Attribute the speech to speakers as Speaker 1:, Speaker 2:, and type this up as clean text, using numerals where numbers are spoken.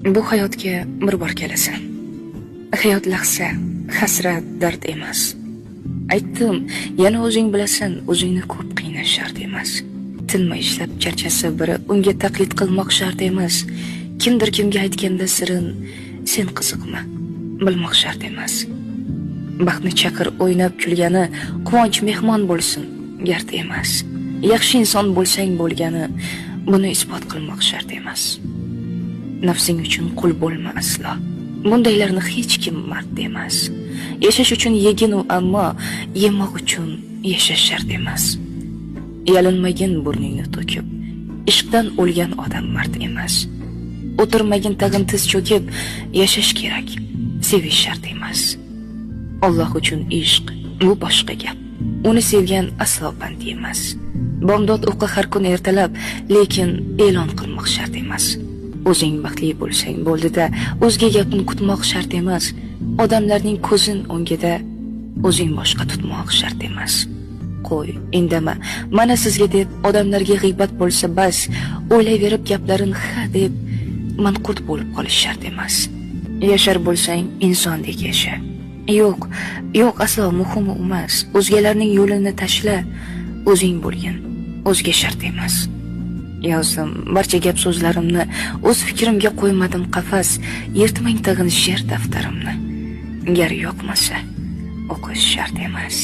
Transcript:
Speaker 1: Bu hayotga bir bor kelasan. Hayot lahza, hasrat, dard emas. Aytdim, yana o'zing bilasan, o'zingni ko'p qiynash shart emas. Tinmay ishlab charchasa biri, unga taqlid qilmoq shart emas. Kimdir kimga aytganda sirin, sen qiziqma, bilmoq shart emas. Baxtni chaqir o'ynab kulgani, quvonch mehmon bo'lsin, gard emas. Yaxshi inson bo'lsang bo'lgani, buni isbot qilmoq shart emas. Nafsing uchun qul bo'lma aslo. Bundaylarni hech kim mard demas. Yashash uchun yegin u, ammo yemoq uchun yashash shart emas. Yalinmagin burningni to'kib, ishqdan o'lgan odam mard emas. O'tirmagin tag'in tiz cho'kib, yashash kerak, sevish shart emas. Alloh uchun ishq bu boshqa gap. Uni sevgan aslo band emas. Bomdod o'qi har kun ertalab, lekin e'lon qilmoq shart emas. O'zing baxtli bo'lsang bo'ldida, o'zga gapini kutmoq shart emas. Odamlarning ko'zin o'ngida o'zing boshqa tutmoq shart emas. Qo'y, indama. Mana sizga deb odamlarga g'iybat bo'lsa bas, o'ylayverib gaplarin ha deb manqurt bo'lib qolish shart emas. Yashar bo'lsang insondek yasha. Yo'q, yo'q, aslo muhimi emas. O'zgalarning yo'lini tashla, o'zing bo'lgin. O'zga shart emas. Yozdim barcha gap so'zlarimni, o'z fikrimga qo'ymadim qafas, yirtmang tag'in she'r daftarimni. Gar yoqmasa, o'qish shart emas.